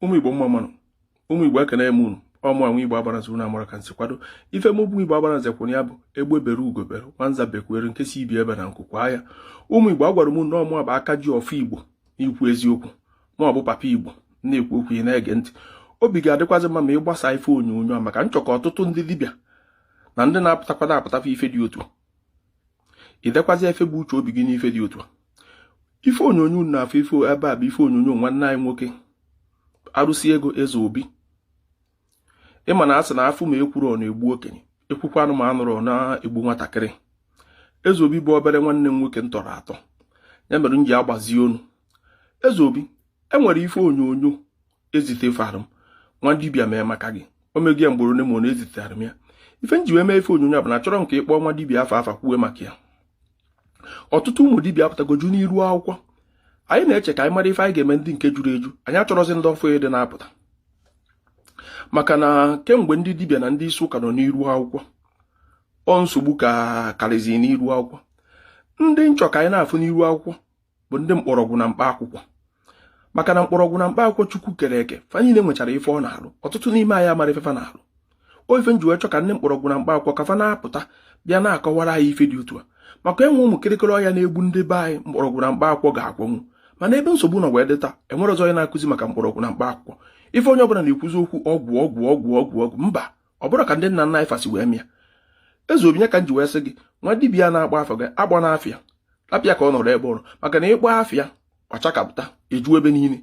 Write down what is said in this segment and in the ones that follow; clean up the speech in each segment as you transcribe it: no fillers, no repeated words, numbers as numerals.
Ụmụ Igbo, mma mma nụ. Ụmụ Igbo, ekene m unu. Ọmụ anwa Igbo agbara nze, unu amara ka nsi kwado ife m. Bụ Igbo agbara nze kwụrụ ya bụ egbe bere, ugo bere, nwanza bekwere, nke si ibi ebe na nkwukwa ya. Ụmụ Igbo, agwara m unu na ọmụ bụ aka ji ọfọ Igbo n'ikwu eziokwu, ma ọ bụ papa Igbo na-ekwu okwu, ị na-ege ntị. Obi ga-adịkwazị mma ma ị gbasa ife onyonyo a, maka nchọ ka ọtụtụ ndị dibịa na ndị na-apụtakwa na-apụtafa ife dị otu idekwazi efe bụ uche obi gị n'ife dị otu a. Ife onyonyo na-afụ ife ebe a bụ ife onyonyo nwanne anyị nwoke, Arụsị Ego Eze Obi. Ịma na asị na afụ ma ekwuru ọ na-egbu okenye, ekwukwanụ ma anụrụ ọ na-egbu nwatakịrị. Eze Obi bụ obere nwanne m nwoke m tọrọ atọ, ya mere m ji agbazi onu. Eze Obi, enwere ife onyonyo ezitefara m nwa dibịa mee maka gị. O mego ya mgboro one ma ọ na-ezitere m ya. Ife m ji wee mee ife onyonyo a bụ na achọrọ m ka ị kpọọ nwa dibịa afa afa kwuwe maka ya. Ọtụtụ ụmụ dibịa apụtagoju n'iru akwụkwọ. Anyị na-eche ka anyị mara ife anyị ga-eme ndị nke juru eju. Anyị achọrọzi ndị ọfụ ịdị na-apụta, maka na kemgbe ndị dibịa na ndị isi ụka nọ n'iru akwụkwọ, ọ nsogbu ka karịzi n'iru akwụkwọ. Ndị nchọ ka anyị na-afụ n'iru akwụkwọ bụ ndị mkpọrọgwụ na mkpa akwụkwọ, maka na mkpọrọgwụ na mkpa akwụkwọ Chukwu kere eke fa niile nwechara ife ọ na-alụ. Ọtụtụ n'ime anyị amara ife fa na-alụ. O ife nji wee chọ ka ndị mkpọrọgwụ na mkpa akwụkwọ ka fa na-apụta bịa na-akọwara anyị ife dị otu a, maka enwe ụmụ kịrịkịrị ọya na-egbu ndị be anyị, mkpọrọgwụ na mkpa akwụkwọ ga-agwọnwu. Mana ebe nsogbu nọ wee dị taa, enwere ọzọ onye na-akụzi maka mkpọrọgwụ na mkpa akwụkwọ. Ife onye ọbụla na-ekwuzi okwu ọgwụ, ọgwụ, ọgwụ, ọgwụ, ọgwụ. Mba, ọ bụrụ ka ndị nna nna anyị fasi wee mịa. Eze Obi, ya ka m ji wee sị gị, nwa dibịa na-akpọ afọ gị agba n'afịa, lapịa ka ọ nọrọ ebe ọrụ, maka na ịkpọ afịa ọchakapụta eju ebe niile.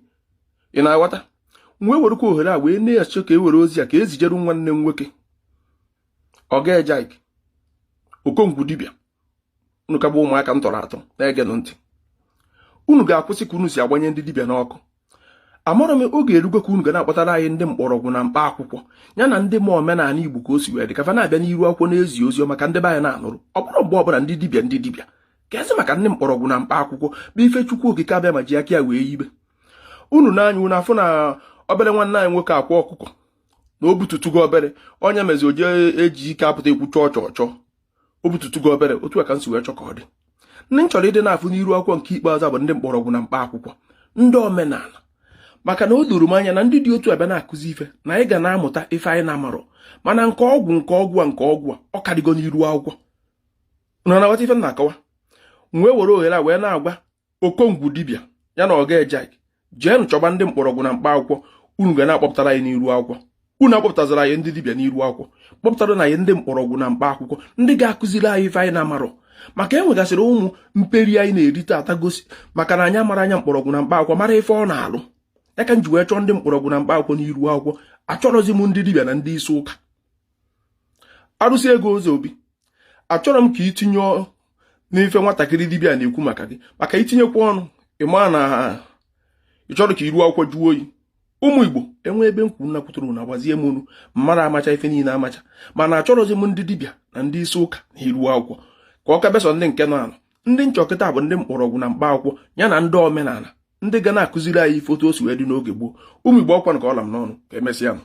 Ị na-aghọta? Wee werekwa ohere a wee na-achọ ka e were ozi a ka ezijeru nwanne m nwoke, Ọga Ejaik Okongwu dibịa. Unu ka bụ ụmụaka m tọrọ atọ na-egenụ ntị. Unu ga-akwụsị ka unu si agbanye ndị dibịa n'ọkụ. Amarọ m, oge erugo ka unu ga na-akpọtara anyị ndị mkpọrọgwụ na mkpa akwụkwọ, ya na ndị ma omenala Igbo ka o si wee dị, ka fa na-abịa n'iru akwụkwọ na-ezi ozi ọma ka ndị be anyị na-anụrụ. Ọ bụrụ mgbe ọbụla ndị dibịa, ndị dibịa, ka ezi maka ndị mkpọrọgwụ na mkpa akwụkwọ bụ ife Chukwu Okike abịa ma ji aka ya wee yibe unu n'anya. Unu afụ na obere nwanne anyị nwoke Akwa Ọkụkọ na o bututugo obere onye mezi oje eji ike apụta ekwu chọọ chọọ chọọ, o bututugo obere. Otu a ka m si wee chọ ka ọ dị. Ndị m chọrọ ịdị na-afụ n'iru akwụkwọ nke ikpeazụ bụ ndị mkpọrọgwụ na mkpa akwụkwọ, ndị omenala, maka na o doro m anya na ndị dị otu abịa na-akụzi ife na anyị ga na-amụta ife anyị na-amarọ. Mana nke ọgwụ, nke ọgwụ a, nke ọgwụ a, ọ karịgo n'iru akwụkwọ nọ na ghọta ife m na-akọwa. M wee were ohere a wee na-agwa Okongwu dibịa ya na Ọga Ejik, jeenụ chọba ndị mkpọrọgwụ na mkpa akwụkwọ unu ga na-akpọpụtara anyị n'iru akwụkwọ. Unu akpọpụtazara anyị ndị dibịa n'iru akwụkwọ, kpọpụtara na anyị ndị mkpọrọgwụ na mkpa akwụkwọ, ndị ga-akụziri anyị ife anyị na-amarọ, maka e nwegasịrị ụmụ mperi anyị na-erite ata gosi maka na anyị amara anya mkpọrọgwụ na mkpa akwụkwọ, mara ife ọ na-alụ. Ya ka m ji wee chọọ ndị mkpọrọgwụ na mkpa akwụkwọ n'iru akwụkwọ. Achọrọzi m ndị dibịa na ndị isi ụka. Arụsị Ego Oze Obi, achọrọ m ka itinye n'ife nwatakịrị dibịa na-ekwu maka gị, maka itinyekwa ọnụ, ịma na ị chọrọ ka iru akwụkwọ jụọ oyi. Ụmụ Igbo, enwe ebe m kwuru nakwuturu na agbazie m unu mmadụ amacha ife niile amacha, mana achọrọzi m ndị dibịa na ndị isi ụka na iru akwụkwọ, ka ọ ka besọ ndị nke nọ anọ. Ndị nchọkịta bụ ndị mkpọrọgwụ na mkpa akwụkwọ, ya na ndị omenala, ndị ga na-akụziri anyị ife otu o si wee dị n'oge gboo. Ụmụ Igbo, ọkwa ka ọla m n'ọnụ. Ka emesịa nụ.